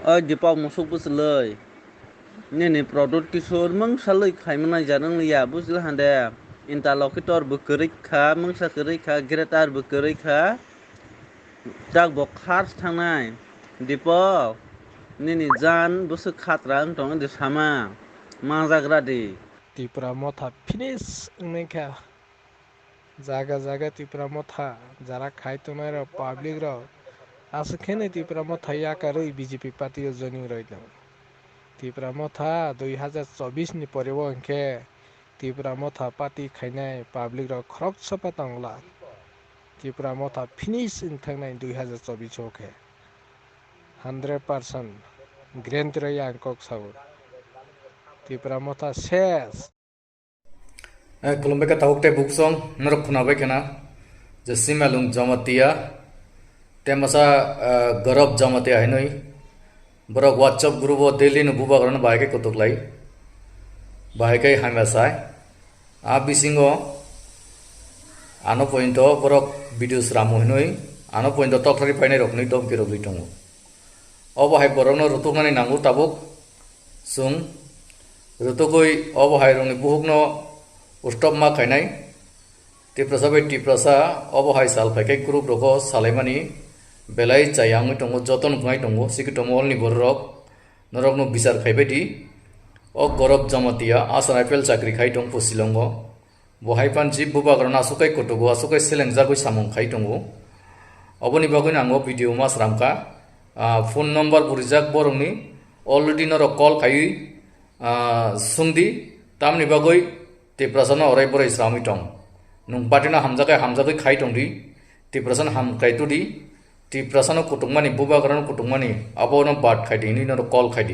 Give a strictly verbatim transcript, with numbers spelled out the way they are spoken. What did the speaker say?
Oi Dipak musuk bwchwlwi. Nini Pradyut Kishore mungsa lwi khaima nai janang liya bwchwla hande. Interlocutor bo kwrwi kha, mungsa kwrwi kha, greater bo kwrwi kha. Tak bo khars thangnai. Dipak, nini jan bwswk khatra wng tong di sama. Manjagra di. Tipra Motha finish wngwi kha. Jaga jaga Tipra Motha jara khai tongnai rok, public rok aswk khe no Tipra Motha yakarwi B J P party o joining rwi tongo. Tipra Motha dui hazar chobbish ni pore o hinkhe Tipra Motha party khainai public rok khoroksa pa tongla. Tipra Motha finish wng thangnai dui hazar chobbish o khe hundred percent guarantee rwi ang kok sao. Tipra Motha ses. Eh, khulumbai kha tabuk tei buksong, norok khwnabai khwna je Simalung Jamatia tei masa, eh, Gaurav Jamatia hinwi borok WhatsApp group o daily no bubagrano bahai khe kutuk lai, bahai khe hamya sai. A bisingo ano pointo borok video sramu hinwi ano pointo tokthari painai rok hinwi domki rogwi tongo. Obo hai borokno rutuknani nango tabuk. Chwng rutugwi obo hai rokni buhukno stop ma khainai. Tiprasa bai Tiprasa obo hai sal phaikhe group rogo salaimani belai chaya wngwi tongo, joto nuknai tongo, sikhe tongo olni bororok. Norokno bichar khaibai di. O Gaurav Jamatia Assam I P L chakri khai tong po Shillongo. Bo hai phan jib bubagrano aswk kai kutugo, aswk kai selengjagwi samung khai tongo. Oboni bagwino ang o video ma sramkha. Ah, phone number bo rijak borokni, already norok call khaiwi, ah, swngdi, tamni bagwi Tiprasano orai borai sramwi tong. Nwng partyno hamjakhe hamjagwi khai tongdi, Tiprasano ham kai tudi, Tiprasano kutukmani, bubagrano kutukmani, abono bad khaidi hinwi norok call khaidi.